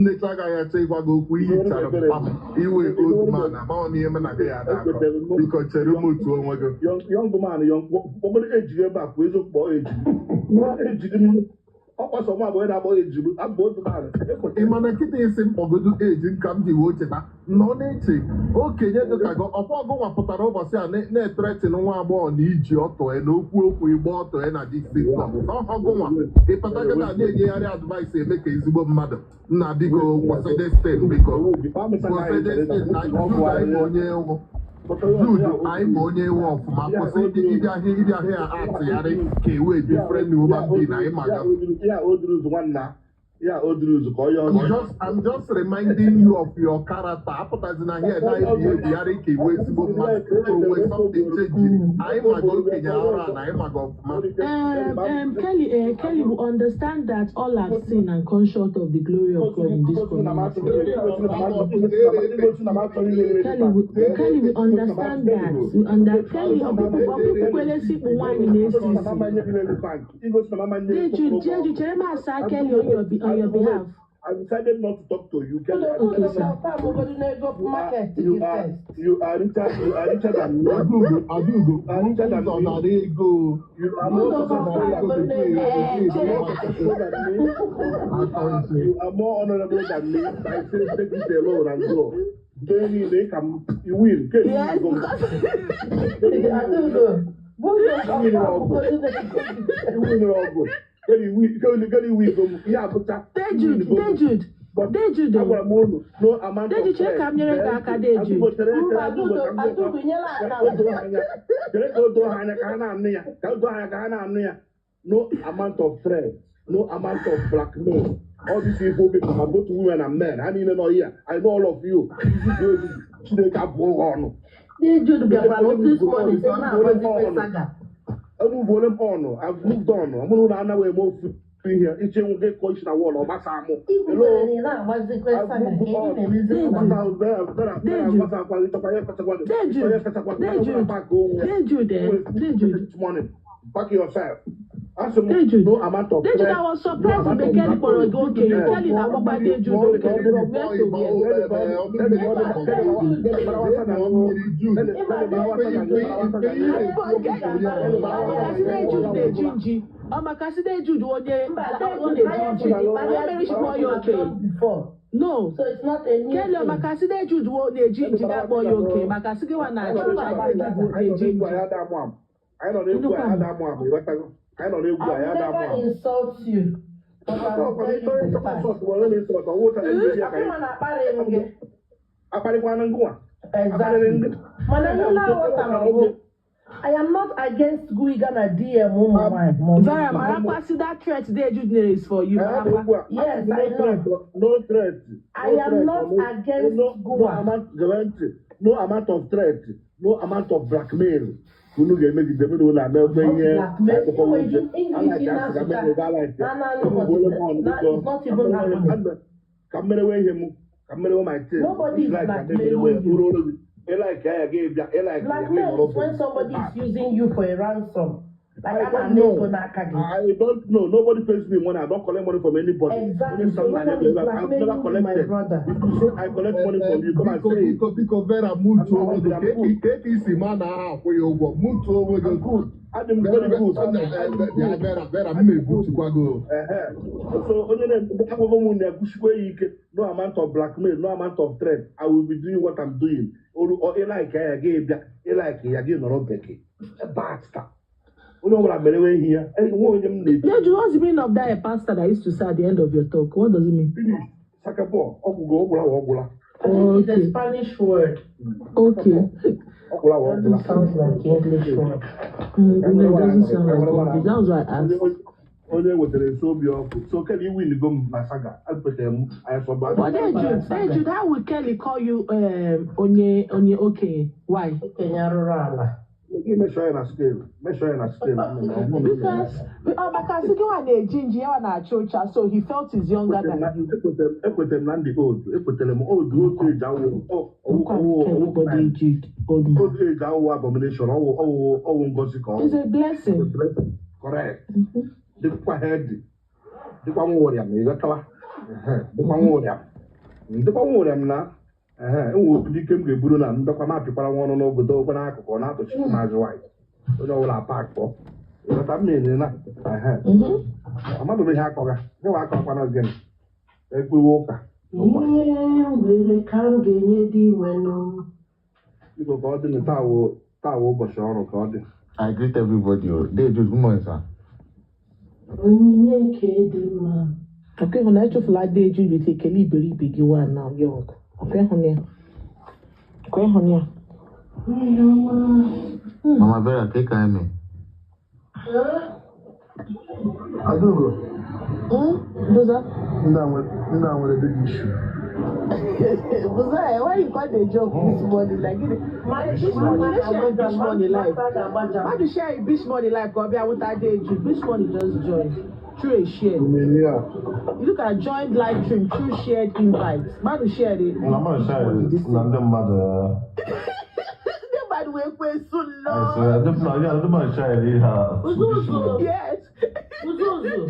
Nnecha agaghị achọ ịgwa gị okwu. Ihe chara mkpa m iwe old man, amaghị m ihe m na gị ya na-akọ. Biko chere m otu onwe gị. Young man, young obere ejiri ebe a kwuo eziokwu, kpọọ ejiri ejiri ọkpọsọ nwa agbọghọ na-akpọ ejiri abụ old man. Ị ma na nkịta isi mkpọgodo eji nka m ji wee cheta na ọ na-eche okenye dịka gị. Ọkwa ọgụ nwapụtara ụbọchị a na-ethreaten nwa agbọghọ na iji ọtọ ya na okwu okwu ịgba ọtọ ya na TikTok ọgụnwa ịpata kịta na-enyegharị advice eme ka ezigbo mmadụ. Nna, biko kwụsị this thing, biko kwụsị this thing. Na Jude, anyị ma onye ewu. Jude, anyị ma onye ewu ọfụma. Kwụsị ịbịa ya atịgharị ka ewe different human being anyị ma gị. Ya oduru nwanna ya oduru ka ọ ya I'm just, I'm just reminding you of your character. Apụtazina here na ebigharị ka iwe ezigbo mmadụ onwe something change. Anyị maga okenye arụ a na anyị maga ọfụma. Kelly, Kelly will understand that all have sinned and come short of the glory of God in this community. Kelly, we understand that. We under Kelly, ọkpụkpere sikpu nwaanyị na-esi isi. Deju, Deju, chere m asa Kelly on your behalf. I decided not to talk to you, Kelly. Okay, sir. You are you are richer you are richer than me. Adugo, Adugo, ụzọ nara ego. You are more successful than me. Chere. You are more honorable than me. I say take it alone and go. Then you make you win. Kelly, Yes, you go. because You win ọgụ. Kelly win, Kelly, Kelly win go. Ihe abụcha. Dejude, Dejude, Dejude, Agwara m unu, no amount of Deju, chere ka m nyere gị aka, Deju. Adugo, chere, chere, Adugo, ka m doo ha anya. Chere ka o doo ha anya ka ha na-anụ ya. Ka o doo ha anya ka ha na-anụ ya. No amount of threat, no amount of blackmail. All these evil people, ma both women and men, ha niile nọ here. I know all of you. Izuzu ezuzu. Chineke abụọ gị ọnụ. Jude bịakwara this morning, so ọ na-agbazikwe saga. Emuvuole m on. I've moved on. Ọ bụrụ na anaghị eme ofu ihe iche nwoke kọ isi na wall, ọ gbasa amụ. Igwu mere na ị na-agbazikwe saga ka ị na-emezi. Dejude, Dejude, Dejude, eh, Dejude. Back yourself. Asị m, Dejude. no amount of Dejude, threat, I was surprised mgbe Kelly kpọrọ gị okenye. Kelly na-akpọkwa Dejude okenye from where to where? Ọmakasị Dejude na-eji nji. Ọmakasị Dejude onye ọ na-eji nji. Onye mere isi kpọọ ya okenye. Before. No. So it's not a new Kelly, thing. ọmakasị Dejude wo na-eji nji ga-akpọ ya okenye maka sị gị nwa na-achụ ụcha Dejude na-eji nji. Anyị nọ n'egwu a, ada amụ amụ, ịghọtago? Anyị nọ n'egwu I a, will ya ada amụ never amụ. insult you. But I will tell you the fact. Ọkwa na-akparị m gị. Akparịkwana ngụwa. Exactly. Mana ihe na-aghọtara bụ, I am not against gị na DM ụmụ nwanyị ma ọ bụ Vera, marakwa sị that threat Dejude nyere is for you. Marakwa. Yes, I know. No threat. I am not against No, no Goa. amount, gee ntị. No amount of threat, no amount of blackmail. Unu ga-emegide m na unu eme ihe Blackmail. akụkọ Enwere uche. English ị na-asụta na na it's not even happening. Ka m merewe ihe m, ka m merewe my thing. Nobody is Like, blackmailing you. Ịlike ya, ga bịa ịlike ya. Blackmail is when somebody is using you for a ransom. Like I a don't na-ana know. ego n'aka gị. I don't know. Nobody pays me money. I don't collect money from anybody. Exactly. Only So something I nobody is never, I've blackmailing never you, my collected. brother. If you say I collect money from you, come and Biko, say it. biko, biko, Vera, mutuo onwe gị. Ka ka isi ma na aha akwụ ya ụgwọ, mutuo onwe gị. I'm good. I'm very good. Bịa, Vera, Vera, m na-ebutukwa gị o. Ehe. So onye na-akwụkwọ m na-ekwusikwa ya ike, no amount of blackmail, no amount of threat, I will be doing what I'm doing. Olu ọ ịlike ya, gị bịa ịlike ya, gị nọrọ bekee basta. Onye ọbụla merewe ihe ya, nwe onye m na-eji. Dejude, what's the meaning of that a pastor that used to say at the end of your talk? What does it mean? Finish sakapọ ọgwụgwọ ọgwụla wa ọgwụla. I think it's a Okay. Spanish word. Okay. Ọgwụla wa Doesn't ọgwụla. sound like English word. No, it doesn't sound like English. That was why I asked. Onye wetara esi obi ọkụ so Kelly win go m na saga ekwetere m anyị sọgba. But Dejude, Dejude, how will Kelly call you onye okay? Why? Okenye arụrụ ala. Gị measure ya na scale, measure ya na scale. Because oh, maka sị gị nwa na-eji nji ya nwa na-achụ ụcha, so he felt he's younger than you. Ekwetere m na ndị old, ekwetere m old old age awụ Look at everybody, Jude, old man. Old age awụ abomination, ọwụ ngozi ka It's ọwụ. a blessing. Correct. Dịkwa healthy, dịkwa nwa ụrịam, ịghọtala? Ehe, dịkwa nwa ụrịam. Ndịkwa nwere m na ehe enwere obodo ike m ga-eburu na ndọkwa m apịkwara nwa ọnụ n'obodo okwe n'akụkụ ọ na-atụchi maazị White onye ọbụla pakpọ ịghọta mmiri na ehe amadụ m ihe akọga gịwa akọkwana gịnị ekwewe ụka. Ihe nwere ka m ga-enye dị nwenụ. Biko ka ọ dị na taa wụ ụbọchị ọrụ ka ọ dị. I greet everybody. Oh. Day, good morning, sir. Onyinye nke dị mma. Ọkwa ịhụ na echefula Adeju with ekele iberibe gị wa na young. Ọkwa ịhụ na ya. Ọkwa ịhụ na ya. Onye ọma. Mama Vera, take care me. Adaugo, Buza. ndị a nwere big issue. Buza, why you call the joke this morning? Like, this morning, let's share Bish Money live. Why do share Bish Money live? Go be with Adeju. Bish Money just joined through a share. Mmeri a. You look at joined live stream through shared invites. Why do share it? Na mmadụ share na ndị mmadụ. Ndị mmadụ wee kwe so I long. swear, ndị mmadụ share ihe a. Uzuzu. Yes. Uzuzu.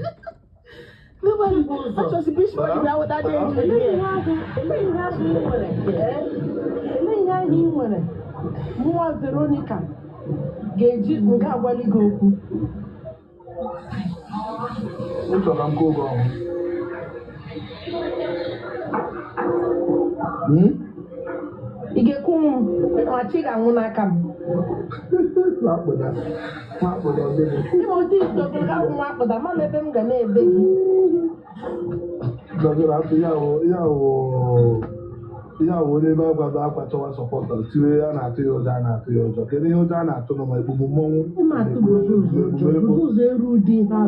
Nobody. Uzuzu. Achọsi Bish Money bịa with Adeju. Elee ihe ahụ elee ihe ahụ ị nwere? Elee ihe ahụ ị nwere? Mụnwa Veronica ga-eji nga agwali gị okwu. M chọrọ nke oge ọhụụ. Ị ga-ekwu m ma chi ga-anwụ n'aka m. Akpụda. Akpụda ọdịdị. Ịma otu itogologo ahụ nwa akpụda ma m ebe m ga na-ebe gị. Dọgịrị atụ ya wụ ya wụ ya wụ onye ebe akwa bụ akwa chọwa sọpọta tiwe a na-atụ ya ụjọ a na-atụ ya ụjọ. Kedu ihe ụjọ a na-atụ nụ ma ekpugbu mmọnwụ? Ịma atụ Buzuzu ụjọ. Buzuzu eru ụdị ha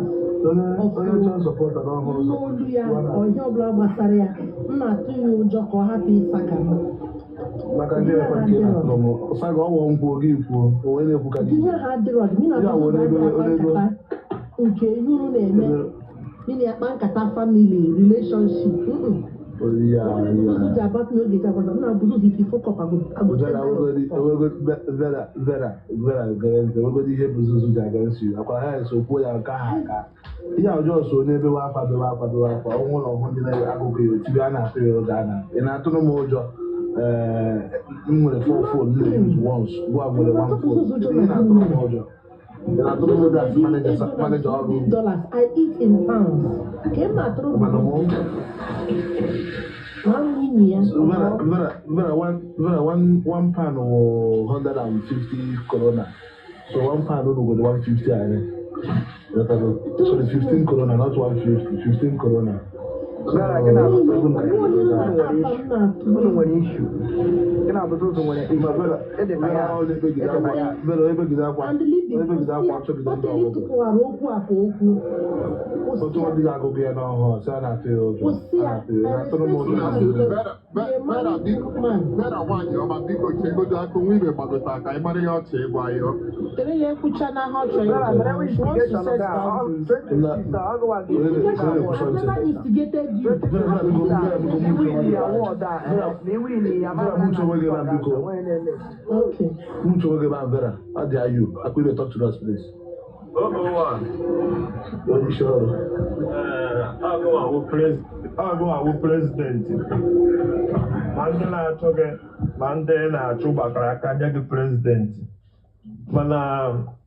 Onye onye chọrọ sọpọta n'ọhụrụ n'olu ya ọ ihe ọbụla gbasara ya m na-atụ ya ụjọ ka ọ hapụ ịsaka m. Maka ndị ekwe nke na-atụrụ m ọsa ga ọwọ nkwuo gị kwuo onwe na-ekwu ka gị. Ihe ha adịrọ gị mị na Ya wụ Buzuzu onye adịghị akpa ego- nkata nke ihe unu na-eme mị na akpa nkata family relationship. Ya Buzuzu ji ya. agbapụ n'oge ji agbasa m na Buzuzu if you fuck up I go Vera tell you. ewegodi Vera Vera Vera gere ntị ewegodi ihe Buzuzu ji against you akwa ha eso kwuo ya nke ha aka ihe ọjọọ so onye bewe akwa bewe akwa bewe akwa ọnwụ na ọhụ ndị na-akụkụ ya otibe a na-atụ ya ụjọ a na ị na-atụrụ m ụjọ. Ee, m nwere four phone m na-use once gwa nwere one phone. Ị na-atụrụ m ụjọ, ị na-atụrụ m ụjọ as manager manager ọrụ ugbo. Dollars, I eat in pounds. Ka m na-atụrụ Mana mụ ma m nwunye ya. Vera Vera Vera one Vera one one pound wụ 150 corona, so 1 pound unu godo 150 anyị. Sorry, 15 corona, not 150, 15 corona. Vera, gị na Onwe onye nọ na apa m na-atụ unu nwere issue. Gị na Buzuzu nwere Ma issue. Vera Edeka Vera ya. ọ na-ekpegide Edeka akwa ya. Vera ekpegide akwa and living ekpegide akwa chọgide ndị Oteli ọgụgụ tụpụwara okwu a ka okwu otu kwụsị ọ ya. dịghị agụgụ ya n'ọhụụ sị a na-atụ ya ụjọ Kwụsị a ya. na-atụ ya na-atụrụ m ụjọ na I respect you. Vera, Vera, biko, Vera nwaanyị ọma, biko chegodo aka nwa ibe gbagota ka anyị mara ihe ọ chọ ịgwa ya. Tere ya ekwucha na ha ọ chọrọ Vera, ikwu. mere She wants to instigation set ga. boundaries. 2026 a, ọ gụwa gị Instigation, I've never instigated you. Vera, Vera, biko, Vera, biko, Na mụ iwin ya award a, na iwin ya Vera, mụ chọrọ gị ebe a, biko. Okay. Mụ chọrọ gị ebe a, Vera. Ọ dị ayu akwa ibe talk to us, please. Ogo-one. Onye isi ọrụ. Agụawụ president ma ndị na-achụ gị ma ndị na-achụ gbakọrọ aka nye gị president, mana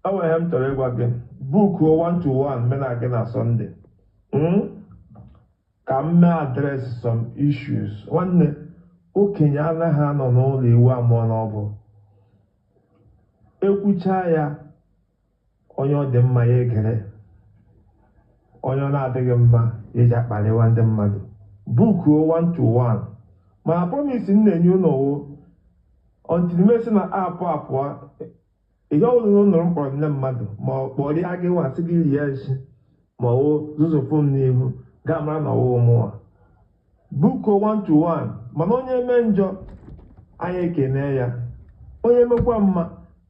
o nwere ihe m chọrọ ịgwa gị. Bookuo one to one me na gị na Sunday. Ka m mee address some issues. Nwanne, okenye anaghị anọ n'ụlọ iwu amụọ n'ọbụ ekwucha ya. Onye ọ dị mma ya egere, onye ọ na-adịghị mma eji akpaliwa ndị mmadụ. Bookuo one to one, mana promise m na-enye unu wụ until mesi na apụ apụọ ihe ọbụla unu nụrụ m kpọrọ nne mmadụ ma ọ kpọrịa gị nwa sị gị rie nshi ma ọ wụ zụzụfụ m n'ihu gaa mara na ọwụ mụnwa. Bookuo one to one, mana onye mee njọ anyị ekene ya, onye mekwa mma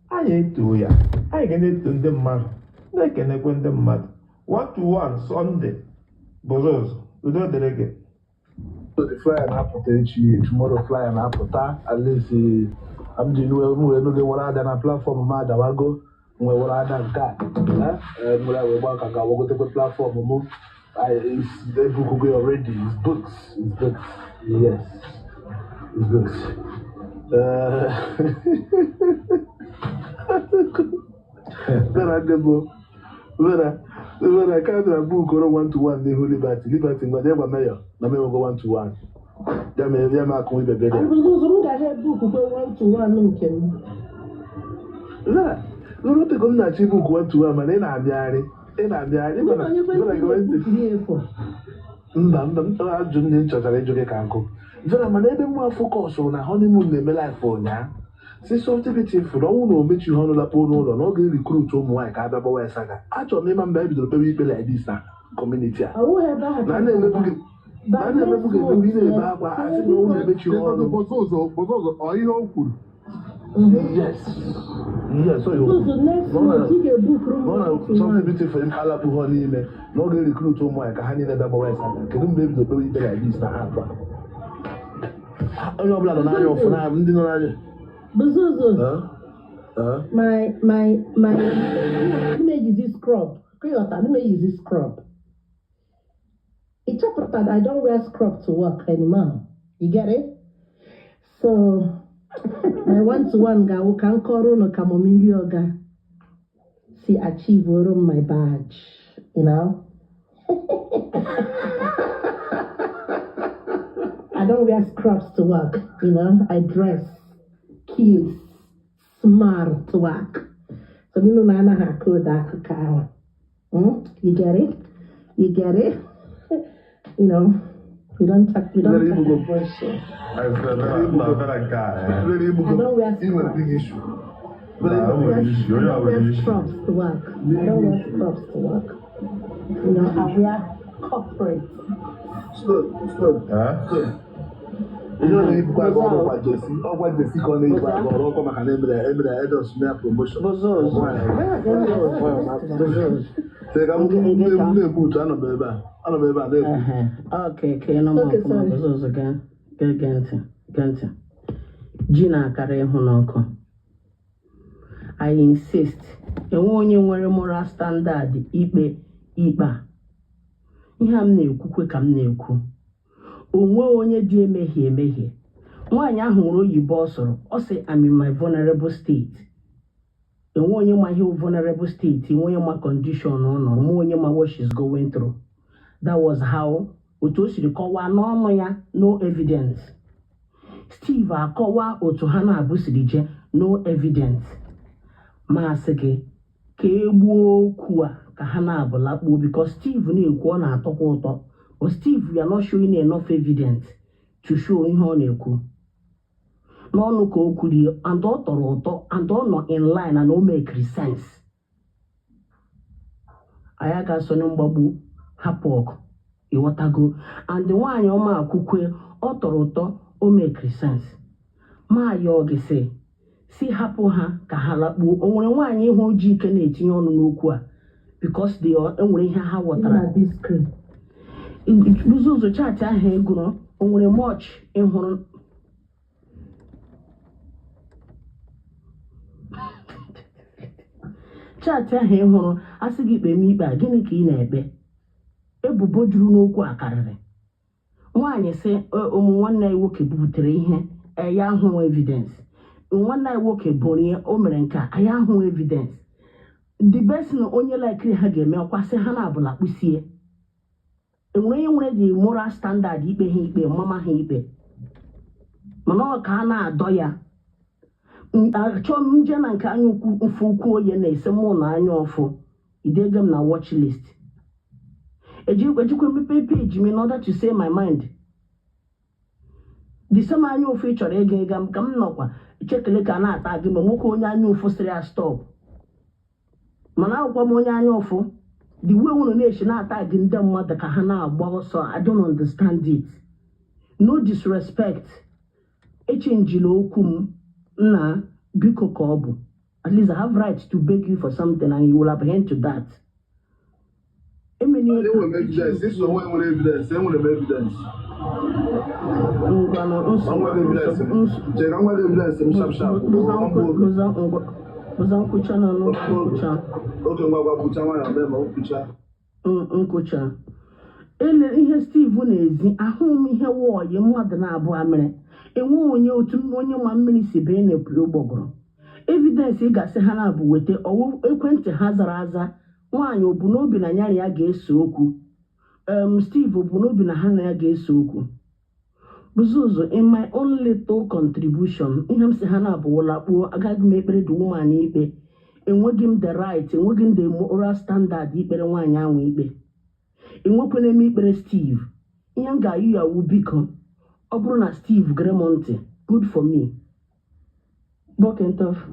anyị etoo ya. Anyị ga na-eto ndị mmadụ, na-ekenekwe ndị mmadụ. One to one Sunday bụrụ ụzọ. Udo dịrị gị. So the flyer na-apụta echi, tomorrow flyer na-apụta. At least m ji wee m wee n'oge were ada na platform m adawago m wee were ada nke a, eh, m were wee gba ka ga-agbagotekwe platform m. Ebukugo already. It's booked. It's booked. Yes. It's booked. Vera Debo. Vera. Vera, ka bịara book ọrụ 1 to 1 n'ihu Liberty. Liberty ngwa jee gwa Mayor na m enwego 1 to 1. Ya mere ya ma akụ ibe bịa. Ụzọ m gaghị ebu okwukwe 1 to 1 nke m. Vera, Vera otego m na-achọ ibook 1 to 1 mana ị na-abịagharị. Ị na-abịagharị. Ndị na onye Vera kwesịrị gee ntị. ebukiri efu. Mba mba m ajụ ndị m chọtara ịjụ gị ka nkụ. Vera, mana ebe mwa focus na honeymoon na-eme life ụnyaa. Si Something fụrụ ọnwụ na omechi ihe ọnụ lakpuo n'ụlọ na ọ ga-recruit ụmụ nwaanyị ka a bịa gbawa ya saga. Achọrọ m ịma mgbe e bidoro kpewe ikpe like this na community a. Ọ wụghị ebe ahụ Na ka a na-emegbu gị na a na-emegbu gị emegbu, ị na-ebe akwa asị na ọnwụ na-emechi ihe ọnụ. Bozozo, Bozozo, ọ ihe o kwuru. Yes. Yes, ọ ihe o kwuru. Ụzọ next Na ọ na- month ị ga-ebukuru m na ọ na 1 to Something 1. Beautiful alapụ ha n'ime na ọ ga-recruit ụmụ nwaanyị ka ha niile bịa gbawa ya saga. Kedu mgbe e bidoro kpewe ikpe like this na ha akwa? Onye ọbụla nọ n'anya ụfụ na ndị nọ n'anya. Bozozo, Huh? Huh? my m eyizi scrub. Kịghọta, m eyizi scrub. Ị chọpụtara that I don't wear scrub to work anymore. You get it? So my one to one ga-awụ ka m kọrọ ụnụ ka mọm nri ọga si achieve oro m my badge. I don't wear scrubs to work. I dress cute, smart to work. So na anaghị akụ ụda akụkọ ahụ. You get it? You get it? We don't talk, we don't Very talk good. bullshit. I said, na Vera nke a, eh. Very I don't wear ị nwere scrubs. big issue. Very Na o I nwere don't issue, onye wear, a nwere issue. scrubs to work. I don't wear scrubs to work. I wear corporate. Stop, stop, Eh? stop. Ihe ọ na-eyipụkwa aga ọrụ ọkwa jersey, ọkwa jersey ka ọ na-eyipụ aga ọrụ ọkwa maka na emere Edos mee promotion. Bozozo. Bozozo. Sị ka m na-ekwu utu anọ m ebe a, anọ m ebe a na-ekwu. Ehe. Okay, ka ị nọ m Okay, ọfụma. sorry. Bozozo, gee ntị, gee ntị. Ji na-akara ịhụ n'ọkụ. I insist, enwe onye nwere moral standard ikpe ikpe a. Ihe a m na-ekwukwe ka m na-ekwu, onwe onye dị emehie emehie. Nwaanyị ahụ nwere oyibo ọ sụrụ, ọ sị, "I'm in my vulnerable state." Enwe onye ma ihe vulnerable state, enwe onye ma condition ọ nọ, enwe onye ma what she's going through. That was how otu o siri kọwaa n'ọnụ ya, no evidence. Steve akọwaa otu ha na-abụ siri jee, no evidence. Masị gị ka e gbuo okwu a ka ha na-abụ lakpuo, because Steve na-ekwu ọ na-atọkwa ụtọ, but Steve, you are not showing enough evidence to show ihe ọ na-ekwu n'ọnụ ka o kwurie, and ọ tọrọ ụtọ and ọ nọ in line and o make sense. Anyị aga-asonye mgbagbu hapụ ọgụ, ịghọtago? And nwaanyị ọma akwukwe ọ tọrọ ụtọ, o make sense. Ma yọọ gị si hapụ ha ka ha lakpuo. O nwere nwaanyị ịhụ ji ike na-etinye ọnụ n'okwu a, because they enwere ihe ha ghọtara. Na this screen. Ụzọ chat ahụ ị gụrụ, o nwere much ịhụrụ. Chat ahụ ị hụrụ, asị gị kpee m ikpe a, gịnị ka ị na-ekpe? Ebubo juru n'okwu a karịrị. Nwaanyị sị ụmụ nwanne ya nwoke buputere ihe ya ahụ evidence. Nwanne ya nwoke bụrụ ya o mere nke a, anyị ahụ evidence. The best na onye likiri ha ga-eme ọkwa sị ha na-abụla kpụsie. Enwere onye nwere the moral standard ikpe ha ikpe, mama ha ikpe, mana ọ ka a na-adọ ya. Achọ m nje na nke anya ukwu mfu ukwu onye na-ese mụ na anya ọfụ idege m na watch list. Ejikwa mepe page m in order to say my mind. The same anya ụfụ ị chọrọ ịga ịga m ka m nọkwa chekele ka a na-ata gị, ma nwoke onye anya ụfụ sịrị ya stop, mana akwụkwọ m onye anya ụfụ. The way unu na-esi na-ata gị ndị mmadụ ka ha na-agba ọsọ, I don't understand it. No disrespect, echenjila okwu m nna, biko, ka ọ bụ at least I have right to beg you for something and you will apprehend to that. Emenie. Enwere m evidence. Isi onwe nwere evidence, enwere m evidence. Ngwanụ. Nwa gị evidence m. Chere ka nwa gị evidence m sharp sharp. Bụza nkwụcha na nkwụcha. Oge ngwa gwa kwucha nwayọ mee ma o kwucha. Nkwụcha. Ele ihe Steve na-ezi, ahụghị m ihe wọyị mmadụ na-abụọ mere. Enweghị onye otu onye ma mmiri si bee na-epu ụgbọgụrụ. Evidence ị ga-asị ha na-abụ weta ọwụ ekwentị ha zara aza. Nwaanyị o bu n'obi na ya na ya ga-ese okwu? Steve o bu n'obi na ha na ya ga-ese okwu? Buzuzu, in my own little contribution, ihe m si ha na-abụ lakpuo. Agaghị m ekpere the woman ikpe. Enweghị m the right, enweghị m the moral standard ikpere nwaanyị ahụ ikpe. Enwekwana m ikpere Steve. Ihe m ga-ayụ ya wu, biko, ọ bụrụ na Steve gere m ntị, good for me. Bọkentọf,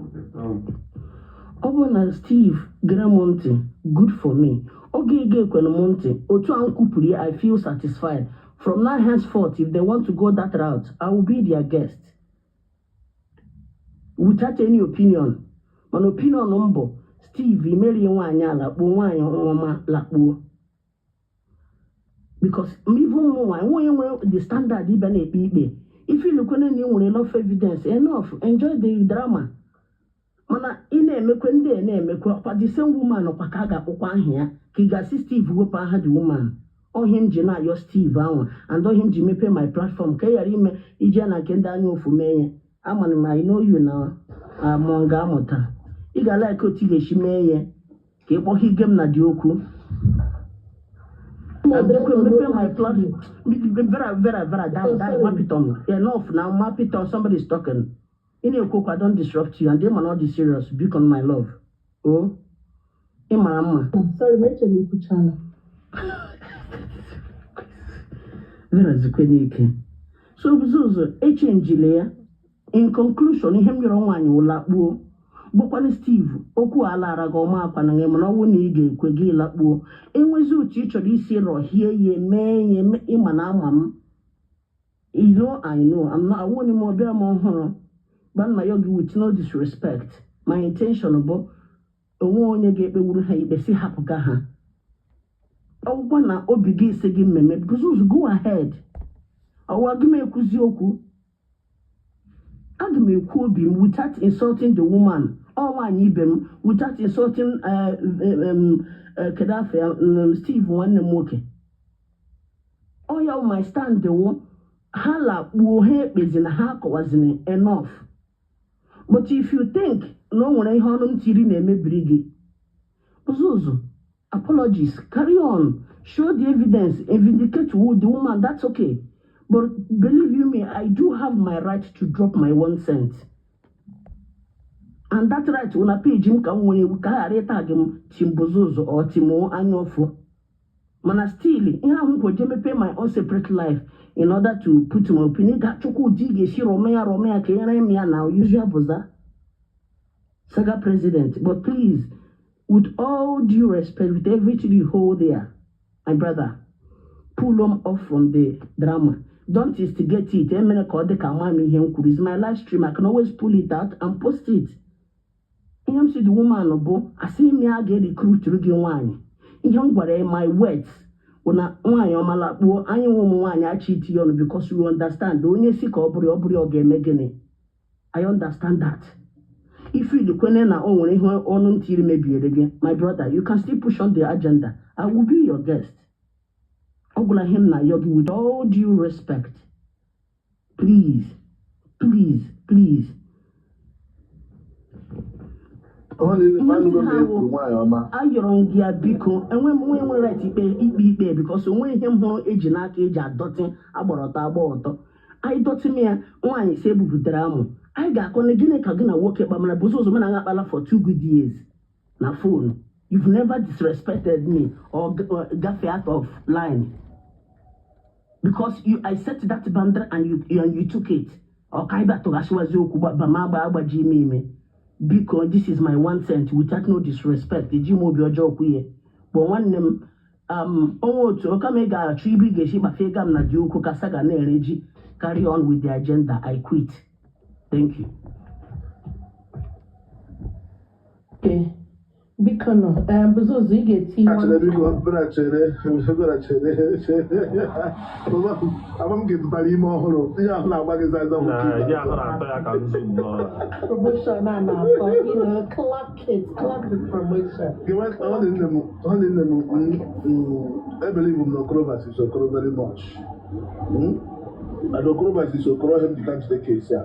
ọ bụrụ na Steve gere m ntị, good for me. Ọ ga-ege ekwenu m ntị otu a m kwupụrụ ya. I feel satisfied. From now henceforth, if they want to go that route, I will be their guest without any opinion. Mana opinion m bụ, Steve, imerie nwaanyị a, lakpuo. Nwaanyị ọma, lakpuo, because even mụnwa enwe onye nwere the standard ịbịa na-ekpe ikpe. Ifilukwene na ị nwere enough evidence, enough, enjoy the drama. Mana ị na-emekwe, ndị a na-emekwe ọkwa the same woman ọkwa ka a ga-akpọkwa aha ya, ka ị ga-asị Steve wepụ aha the woman. Ọhịa m ji na-ayọ Steve ahụ and ọhịa m ji mepee my platform ka ị ghara ime ije na nke ndị anya ofu mee ya. Amana m, I know you na amụ ga-amụta. Ị ga-like otu ị ga-esi mee ya ka ị kpọghị m na dị okwu. Moderator, Mepe no my like platform. you. Vera, Vera, Vera, die, Oh, die. sorry. Mapiton, enough now. Mapiton, somebody is talking. Ị na-ekwu okwu, I don't disrupt you, and they might not be serious. Biko, my love. Oh, ị mara mma. Sorry, meche m ikwuchala. Vera, zikwe n'ike. So ụzọ echenjile ya. In conclusion, ihe m yọrọ nwaanyị ụlakpuo, bụkwanụ Steve, okwu ala ara gị ọma akwana gị. Mana ọ bụrụ na ị ga-ekwe gị lakpuo, enwezi otu ị chọrọ isi rọhie ya mee ya ịma na ama m. You know, I know I'm not awụ m ọbịa m ọhụrụ gba nna ya gị. With no disrespect, my intention bụ onwe onye ga-ekpewuru ha ikpe si hapụga ha. Ọgwụkwa na obi gị isi gị mmemme, because go ahead. Ọwa gị m ekwuzi okwu, aga m ekwu obi m without insulting the woman ọ nwaanyị ibe m, without insulting kedu afọ ya, Steve nwanne m nwoke. Ọ ya wụ my stand wụ ha lakpuo, ha ekpezi na ha akọwazina. Enough. But if you think na o nwere ihe ọnụ m tiri na-emebiri gị ụzụzụ, apologies, carry on, show the evidence and vindicate the woman, that's okay. But believe you me, I do have my right to drop my 1 cent, and that right wụ na page m ka m nwere ka a ghara ịta gị m timbụzụzụ or timo anya ụfụ. Mana still, ihe ahụ m kweje mepee my own separate life in order to put my opinion. Ga-achọkwa ụdị ị ga-esi rọme ya, rọme ya ka e nyere m ya na usual bụza saga president. But please, with all due respect, with everything you hold there, my brother, pull them off from the drama. Don't instigate it. Emere ka ọ dị ka ama m ihe m kwuru. Is my live stream, I can always pull it out and post it. Ihe m si the woman bụ, asị m ya ga-erecruituru gị nwaanyị. Ihe m gwara ya, my words bụ na nwaanyị ọma lakpuo. Anyị nwe ụmụ nwaanyị achọ itinye ọnụ because we understand. Onye si ka ọ bụrụ ya, ọ bụrụ ya, ọ ga-eme gịnị? I understand that. If you kwene na o nwere ihe ọnụ ntiri mebiere gị, my brother, you can still push on the agenda. I will be your guest. Ọ gwụla ihe m na-ayọ gị. With all due respect, please, please, please. Ọ niile Ihe m si anụgo m ha ekwu wụ nwaanyị ọma. Ayọrọ m gị ya, biko. Enwe m nwe nwere right ikpe ikpe because onwe ihe m hụrụ eji n'aka eji adọtị agbara ọtọ agba ọtọ. Anyị dọtị m ya. Nwaanyị si ebupụtara amụ, anyị ga-akọ na gịnị ka gị na nwoke kpamara bụ ụzọ mana akpala for 2 good years na phone. You've never disrespected me or gafe out of line because you I set that boundary and you took it. Ọ ka anyị bịa tụghasịwazi okwu ba ma agba agbaji ime ime. Biko, this is my 1 cent without no disrespect. Eji m obi ọjọọ kwu ihe bụ nwanne m onwe otu ọka m. Ị ga-achọ ibe ị ga-esi gbafe ego m na dị okwu ka saga na-ere ji. Carry on with the agenda. I quit. Thank you. Okay. Biko nọ, Buzuzu, ị ga-eti Achọrọ one biko bịara chere bịara chere chere ama m ga-etụtara ime ọhụrụ ihe ahụ na-agba gị zaza Na nwoke ihe ahụ na-atọ ya ka nzu nnọọ. Promotion a na-atọ, clap it, clap the promotion. Ọ dị nne m ọ dị nne m I believe m na Okoro versus Okoro very much. And Okoro versus Okoro hem ji ka jide case a.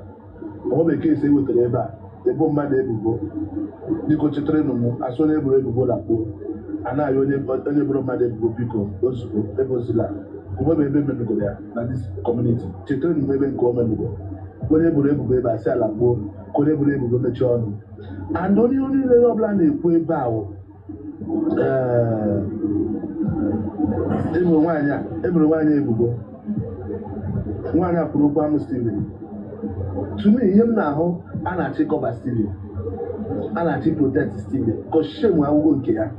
Ọ bụ case e wetara ebe a ebo mmadụ ebubo biko chetara nụ m asị onye eboro ebubo lakpuo a na-ayọ onye onye boro mmadụ ebubo biko ozugbo ebozila onwebe ebe menugoro ya na this community chetara nụ m ebe nke o menugo onye eboro ebubo ebe a sị ala kpuo ka onye eboro ebubo mechie ọnụ and onye onye niile ọbụla na-ekwu ebe a wụ eboro nwaanyị a eboro nwaanyị ebubo nwaanyị a kwuru okwu amụ Steven. To me, ihe m na-ahụ a na-achị cover Steven, a na-achị protect Steven cause shame awụgo nke ya.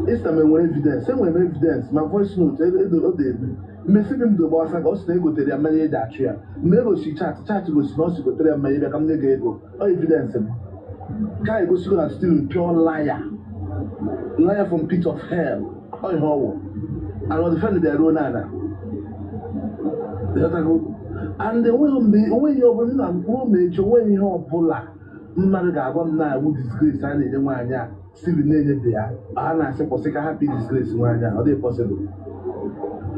Ịsa m enwere evidence, enwere m evidence ma voice note edo o ebu mmesi m do gbasa ka ọ sị na egotere ya mmanya eji achụ ya mgbe egosi chat chat gosi na ọ si gotere ya mmanya bịa ka m nye gị ego ọ evidence m ka egosigo na Steven pure liar, liar from pit of hell. Ọ ihe ọwụ and ọ defend ya ruo n'ala. Ịghọtago? And enweghị mgbe onweghị ihe ọbụla m na-akwuru ma echi onweghị ihe ọbụla mmadụ ga-agwa m na-awụ disgrace a na-enye nwaanyị a Steven na-enyebe ya a na-asị kwụsị ka hapụ disgrace nwaanyị a ọ dịghị possible.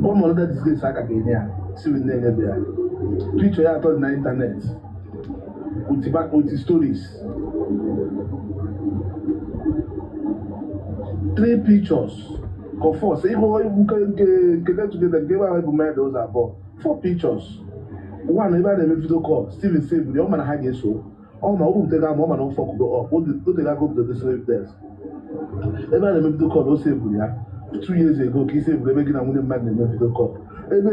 Gwa m another disgrace a ka ga-enye ya Steven na-enyebe ya picture ya atọ dị na internet with back with stories, three pictures ka four ịhụ nke nke nke get together nke ebe ahụ bụ mmadụ ụzọ abụọ, four pictures. One ebe a na-eme video call Steven save ya ọ mana ha ga-eso ọ ma ọ bupụtago ama ọ mana ọ fọkụgo up o tego aka obido dosere evidence ebe a na-eme video call o sevuru ya 2 years ago ka ị sevuru ebe gị na nwunye mmadụ na-eme video call ebe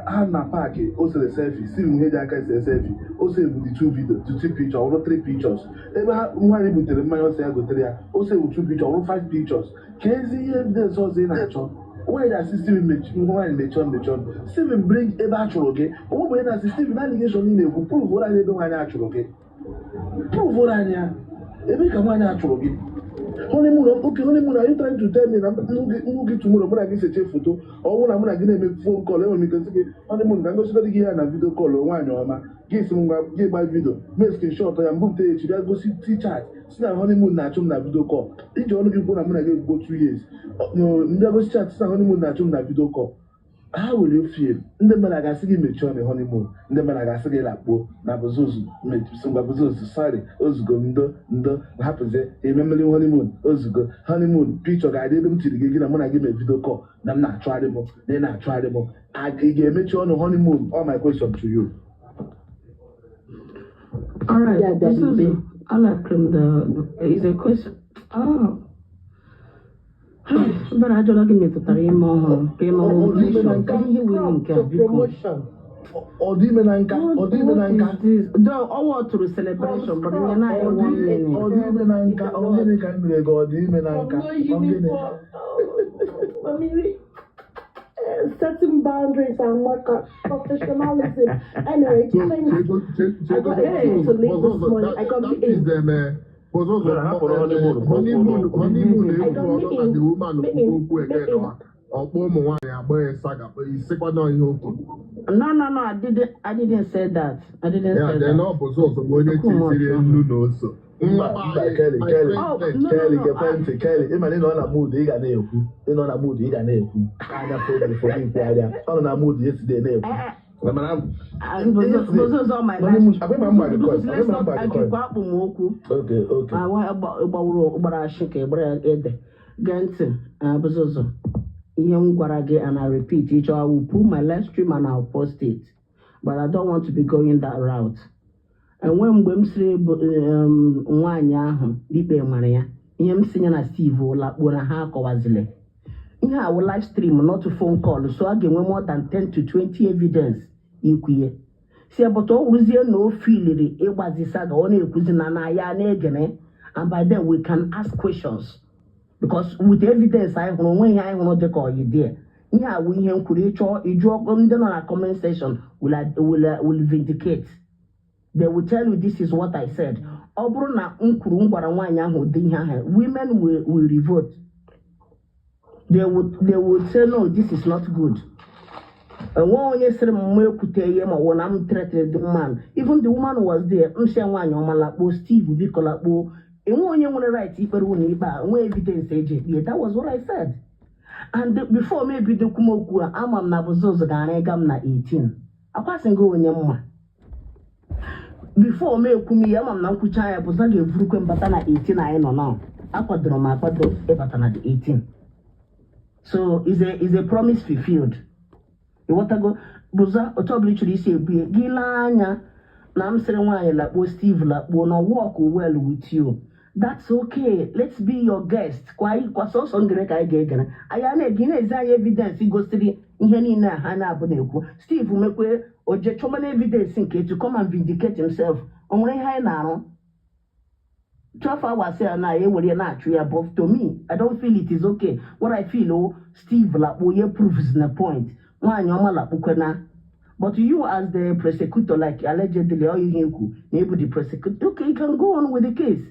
ha na paakị o sere selfie Steven ihe ji aka ese selfie o sevu the two video the two pictures ọ bụrụ three pictures ebe ha nwaanyị butere mmanya ọsọ ya gotere ya o sevu two pictures ọ bụrụ five pictures ka ezi ihe evidence ọzọ ị na-achọ nwaanyị na-asị Steven nwaanyị mechie ọnụ mechie ọnụ Steven bring ebe a chụrụ gị onwe bụ onye na-asị Steven allegation ị na-ekwu prove anyị ebe nwaanyị a chụrụ gị prove anyị ya ebe ka nwaanyị a chụrụ gị. Honeymoon, okay, honeymoon, are you trying to tell me na mụ gị tomorrow mụ na gị seche foto ọ bụrụ na mụ na gị na-eme phone call enwere m ike sị gị honeymoon ka ngosigodi gị ya na video call nwaanyị ọma gị si m ngwa gị gba video mee screenshot ya mbupụta ya echi bịa gosi t-chat si na honeymoon na-achụ m na video call iji ọnụ gị kwuo na mụ na gị egwugo 2 years mbịa gosi chat si na honeymoon na-achụ m na video call ha were fie ndị mmadụ ga-asị gị mechie ọnụ honeymoon ndị mmadụ ga-asị gị lakpuo na bụzụzụ ngwa bụzụzụ sorry ozugo ndo ndo hapụzie eme mmeri honeymoon ozugo honeymoon picture ga-adị ebe m tiri gị gị na mụ na gị mee video call na m na-achụgharị m na ị na-achụgharị m ị ga-emechi ọnụ honeymoon? All my question to you. All right, Yeah, this Daddy is B. I like him the is a question. Oh. Bara ajọla gị metụtara ime ọhụrụ ka ị nọ Ọ dị ime na n'omume nka. ka ihe were nke a To biko. promotion. Ọ dị ime na nka ọ dị ime na What nka. is this? Though ọwọ́ tụrụ celebration, but nye na anyị Ọ one dị minute. ọ dị ime na nka ọ gịnị ka m mere gị ọ dị ime na From nka no ọ gịnị? uniform. Mommy, setting boundaries and work professionalism. Anyway, thanks. I got a meeting to leave this morning. I got That is meeting. them. Vera, hapụrụ honeymoon ka o kwuo Honeymoon n'okwu. honeymoon I ekwu got ọtọ na the meeting. woman kwukwu Meeting. okwu again Meeting. ọkpọ ụmụ nwaanyị agba ya saga isikwa na ihe okwu. No, I didn't say that. I didn't Ya say then that. ọ bụ sọsọ bụ onye Okwu m tiziri ọchọ. nnu na ose Mba nwa mba Kelly my Kelly Oh, president. no, no, Kelly no. gekwe ntị Kelly ịma na ị nọ na mood ị ga na-ekwu ị nọ na mood ị ga na-ekwu anya fo fo ikwu anya ọ nọ na mood yesterday na-ekwu mana yesterday Bozozo my honeymoon life. abịa ma mgba gị coin Bozozo, abịa let's ma not mgba gị argue coin kwa akpụ m okwu. Okay. Awa gbawuru gbara ashị ka ịgbara ya ede. Gee ntị, Bozozo. Ihe m gwara gị and I repeat, ịchọ I will pull my live stream and I will post it. But I don't want to be going that route. Enwe mgbe m siri bụ nwaanyị ahụ ikpe mara ya ihe m si ya na Steve lakpuo na ha akọwazili ihe a wụ live stream, not phone call, so a ga-enwe more than 10 to 20 evidence ikwu ihe si but ọ wụrụzie na o filiri ịgbazi saga ọ na-ekwuzi na na ya na-egene and by then we can ask questions because with evidence anyị hụrụ onwe ihe anyị hụrụ dịka ọyị dị ihe a wụ ihe m kwuru ịchọọ ịjụọ ndị nọ na comment section will vindicate. They will tell you this is what I said. Ọ bụrụ na m kwuru, m gwara nwaanyị ahụ ụdị ihe ahụ, women will revolt. They would say, "No, this is not good." Enwe onye sịrị m mụ ekwute ihe ma ọ bụ na m threatened the woman. Even the woman was there. M sị nwaanyị ọma lakpuo, Steve biko lakpuo. Enwe onye nwere right ikpere ụlọ ikpe a, nwee evidence eji ekpe. That was what I said. And before m ebido kwum okwu a, ama m na Bụzụzụ gara ịga m na 18 akwasị gị onye mma. Before m ekwu m ihe, ama m na nkwucha ya, Bụza ga-evurukwe mbata na 18 anyị nọ now. Akwadoro m akwado ịbata na the 18, so is a promise fulfilled. Ịghọtago, Bụza? Otu ọbụla ị chọrọ isi ebu ya, gị lee anya na m sịrị nwaanyị lakpuo, Steve lakpuo, na work well with you, that's okay. Let's be your guest. Kwa anyị kwa sọsọ ngere ka anyị ga-egere anyị a na-egi na-ezi anyị evidence gosiri ihe niile a ha na-abụ na-ekwu. Steve mekwe oje chọmana evidence nke to come and vindicate himself. O nwere ihe anyị na-arụ 12 hours ya na ewere ya na-achụ ya, but to me, I don't feel it is okay. What I feel, oh, Steve lakpo ye proves the point, nwaanyị ọma lakpukwena. But you as the prosecutor, like allegedly ọ ihe ekwu na ebu the prosecutor, okay, you can go on with the case.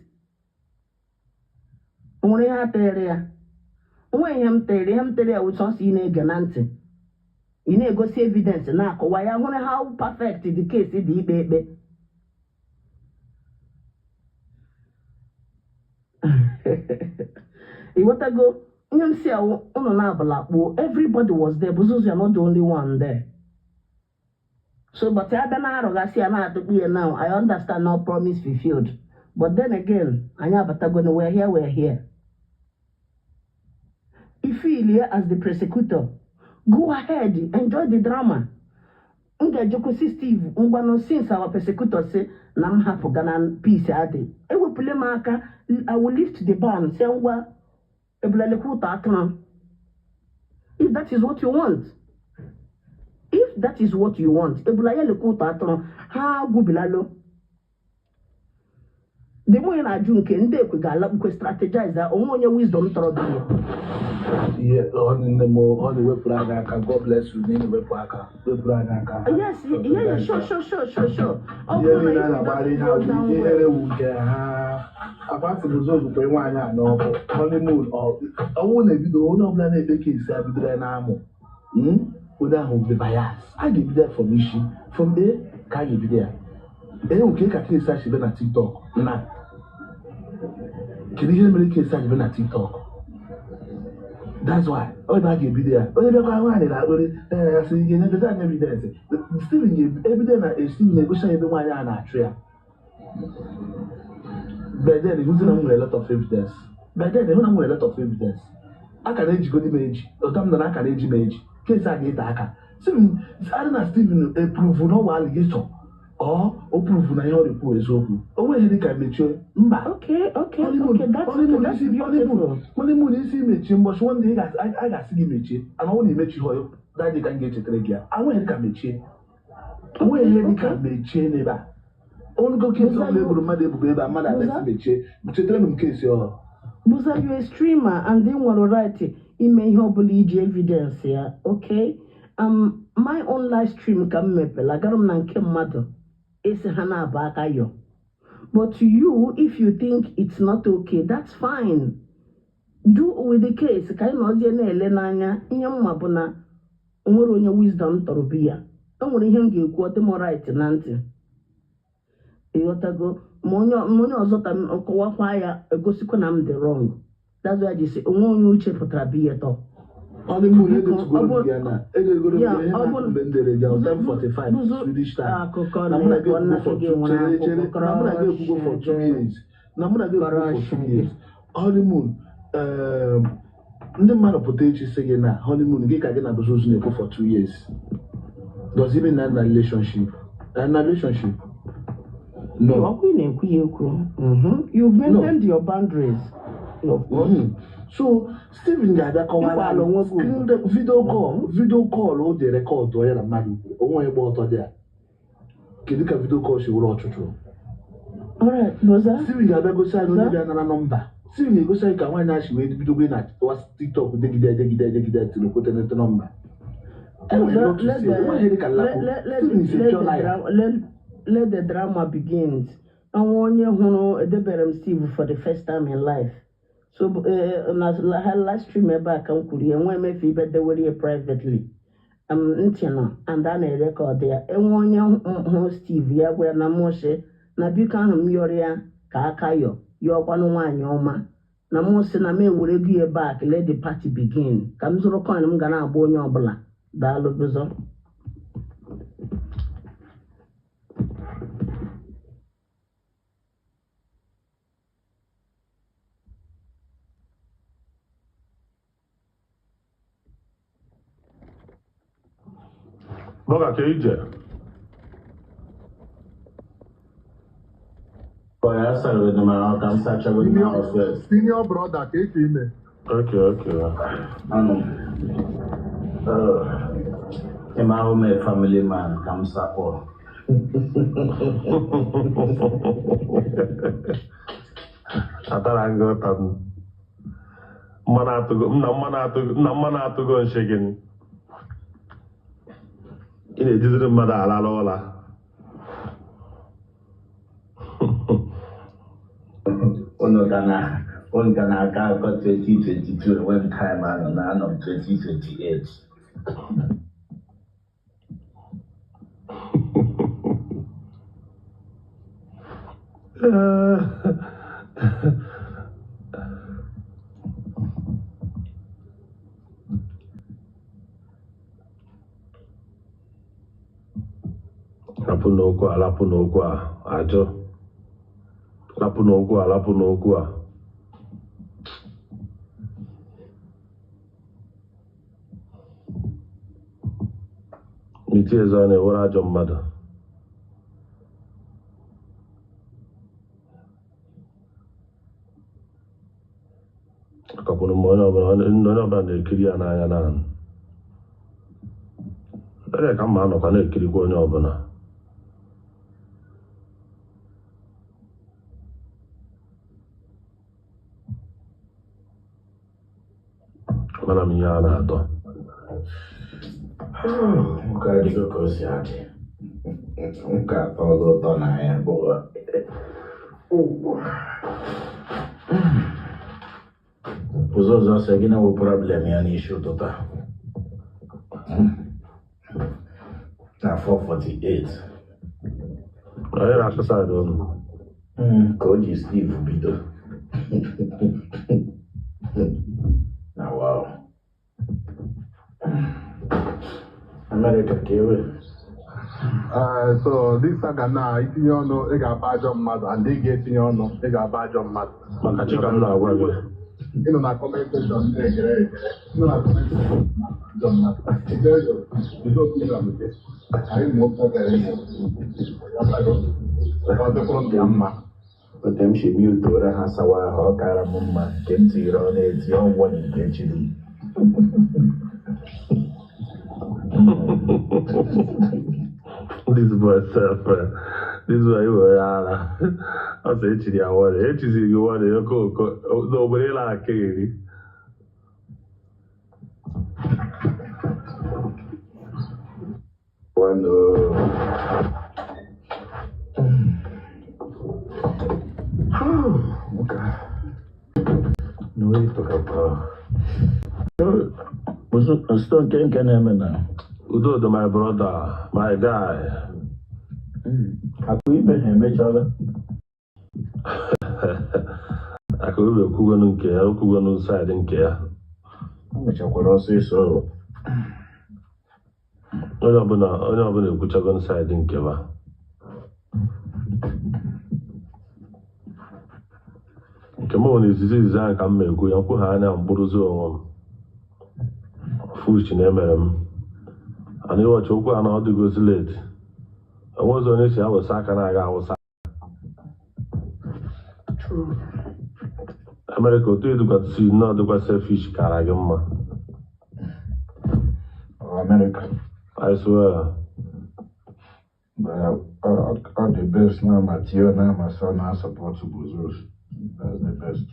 O nwere ihe a tere ya, onwe ihe m tere, ihe m tere ya wụ sọsọ ị na-ege na ntị, ị na-egosi evidence na-akọwa ya, hụrụ how perfect the case dị ikpe ekpe. Ịghọtago ihe m si awụ ụnụ na-abụla kpuo? Everybody was there. Bụzụzụ, you're not the only one there. So but abịa na arụgasị ya na-atụkpu ya now, I understand, no promise fulfilled. But then again, anyị abatago na we're here, we're here. If you as the prosecutor, go ahead, enjoy the drama. M ga-ejekwusi Steve ngwanụ, since our prosecutor si na m hapụ gana peace adị, ewepụle m aka. I will lift the ban, si ngwa ebulalekwa ụtọ atụrụ. If that is what you want, if that is what you want, ebula ya lekwa ụtọ atụrụ ha gwubilalo. The more ị na-ajụ nke ndị ekwe ga-alakpukwe strategize onwe onye wisdom tọrọ gị ya. Ihe ọ nne m, ọ na-ewepụrụ anyị aka. God bless you na ị na-ewepụ aka, wepụrụ anyị aka. Yes, yeah, sure. Ọ Ihe bụrụ na niile a if it na-agbara doesn't ihe go ahụ down ike well. Ihere wu nke ha akwasị Bụzọzụ kwe nwaanyị a n'ọkụ honeymoon. Ọnwụ na-ebido onye ọbụla na-ekpe case a bidoro ya n'amụ. Onye ahụ dị bias. A ga-ebido ya from isi, from A ka a ga-ebido ya. Ee, nke ka case a si bịa na TikTok, na kedu ihe mere case a ji bịa na TikTok? That's why ọ ebe a ga-ebido ya. Onye bịakwa nwaanyị na-akpịrị ee ya sị ihe nye anyị evidence. Steven ga-ebido na Steven na-egosi anyị ebe nwaanyị a na-achụ ya. But then ịhụzi na m nwere a lot of evidence. But then ịhụ na m nwere a lot of evidence. A ka na-ejigodi m eji ụta m nọ na aka na-eji m eji case a ga-ete aka. Steven adị na Steven eprove na ọwa allegation or o prove na ihe ọ na-ekwu eziokwu, o nweghị dị ka mechie mba. Okay. Honeymoon, Okay, that's okay. honeymoon That's isi honeymoon, beautiful. Honeymoon isi mechie mbọchị one day a ga-asị gị mechie, ana ọ na emechi họ daddy ka m ga-echetara gị ya. Anweghị dị ka mechie, onweghị ihe dị ka mechie n'ebe a. Onugo case Buza, ọbụla you egburu mmadụ ebubo ebe a, mmadụ Buza, abịasị mechie, chetara m case ọ Buza, you a streamer and ị nwere right ime ihe ọbụla iji evidence ya, okay? My own live stream ka m mepere, agara m na nke mmadụ esi ha na-abụ aka yọ. But you, if you think it's not okay, that's fine. Do with the case ka anyị nọzie na-ele n'anya. Ihe mma bụ na o nwere onye wisdom tọrọ bi ya. O nwere ihe m ga-ekwu, ọ dị m right na ntị. Ịghọtago? Ma onye ọzọ ka m kọwakwa ya, egosikwa na m dị wrong. That's why I ji sị onwe onye uche pụtara bi ya tọ. Honeymoon. Biko, ọ Edetugoro bụ m ya na edegoro m ya ya ihe ọ na bụ mgbe m dere gị 10:45 buzu Swedish time akụkọ na mụ na gị na-ekwu ekwugo nna for gị two nwere chere chere akwụkwọ na mụ na gị ekwugo for 2 crush. years, na mụ na gị ekwugo for Crush 2 gị. years. Honeymoon, ndị mmadụ pụta echi sị gị na honeymoon gị ka gị na Bụzụzụ na-ekwu for 2 years, does it mean na relationship na relationship? No. Ọkwa ị na-ekwu ya ekwu. You've No. maintained your boundaries, of course. So Steven ga-abịa kọwara Ịkwala anyị onwe gị ugwu. screen video call, video call o ji record ya na mmadụ kwuru onwe gba ọtọ dị ya. Kedu ka video call si wụrụ ọchụchụ? Alright, Boza. Steven ga-abịa gosi anyị onye Boza. bịa nara nọmba. Steven ga-egosi anyị ka nwaanyị a si wee bidogo na TikTok degide degide degide tiri kwete nọmba. Enwere Boza, lot to let say. Onwe ihe the dị ka let nlakpu. let let Steven is a let pure the liar. drama let Let the drama begins. Ọnwa onye hụrụ edebere m Steve for the first time in life. So na last stream ebe a ka m kwuru ya, enwe emefe ibe dewere ya privately. Ntị nọ and a na-erekọdụ ya. Enwe onye hụrụ Steve, ya gwa ya na mụsị na biko ahụ m yọrọ ya ka aka yọ yọọkwanụ nwaanyị ọma na mụ sị na m ewere ego ya back. Let the party begin. Ka m zụrụ coin m ga na-agba onye ọbụla. Daalụ bụzọ. Bọga ka ije. Boy, I started with my I'm such a good Senior, now first. senior brother ka eke ime. Okay. I'm a family man, come support. Atara nga ụta m. Mmanụ atụgo nna, mmanụ atụgo nna, mmanụ atụgo nshi gị. Ị na-ejiziri mmadụ alala ụla. Unu ga na aka akọ 2022 enwe m time anọ na anọ m 2028. Rapụ n'okwu a, rapụ n'okwu a, ajụ. Rapụ n'okwu a, rapụ n'okwu a. Miti eze ọ na-ewere ajọ mmadụ. Akakwụrụ m onye ọbụla na-ekiri ya n'anya naanị. Ebee ka mma anọkwa na-ekirikwa onye ọbụla. Mana m ihe a na-atọ. Nke adịgo ka o si adị. Nke atọọla ụtọ n'anya bụ ụzọ ụzọ sị gịnị wụ problem ya n'isi ụtụtụ a na 4:48. Onye na-achụ side unu. Ka o ji Steve bido na wow, America ka ewe. So this saga na itinye ọnụ, ị ga-aba ajọ mmadụ, and ị ga-etinye ọnụ, ị ga-aba ajọ mmadụ. Maka chi ka m na-agwa gị. Ị nọ na comment section na-egere egere. Ị nọ na comment section ajọ mmadụ. Tell your the opinion nke anyị ma ụka gara ihe. Ọ dịkwara ndụ ya mma. Otu m si mute ụra ha sawa ahụ, ọ kara m mma nke m tinyere ọ na-eti ọgwọ na nke chiri m. This boy self, this boy iwe ya ara. Ọ sị echiri ya wọrị, echiziri gị wọrị okooko n'obodo ịla aka eri. Bueno. Okay. No, ịtọkakwa. Stone nke nke na-eme na Udo dị, my brother, my guy. Akụ ibe ha emechala. Aka obi okwugonu nke ya, okwugonu side nke ya. O mechakwara ọsịsọ. Onye ọbụla ekwuchagonu side nke ba. Nke m nwere izizi izizi ahụ ka m ma ekwu ya nkwu ha anya mkpụrụzi onwe m. Fush na emere m. Ana ịwọchi okwu a na ọ dịgozi late. Onwezi onye si awụsa aka na-aga awụsa. Amerịka otu edukwasị nnọọ dịkwa selfish kara gị mma. America. I swear. But all the best now, Mateo now, my son now support Buzos. That's the best.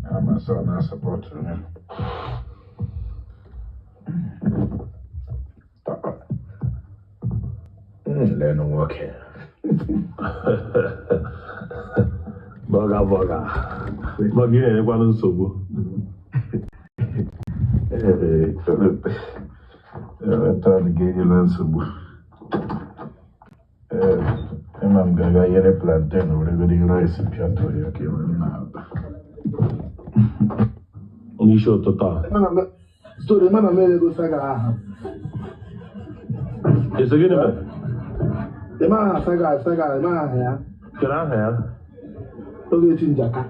Now my son now support him. Leenụ nwoke. Bọga bọga. Bọga ị na-enyekwanụ nsogbu. Ee, taa ga-enyela nsogbu. Ee, ịma m ga-aga yere plantain weregodi rice pịatọ ya ka enwere na-aba. N'isi ụtụtụ a. Story mana m elego saga ahụ. Esi gịnị mere? Ị ma aha saga saga, ị ma aha ya. Kedu aha ya? Ogechi Njaka.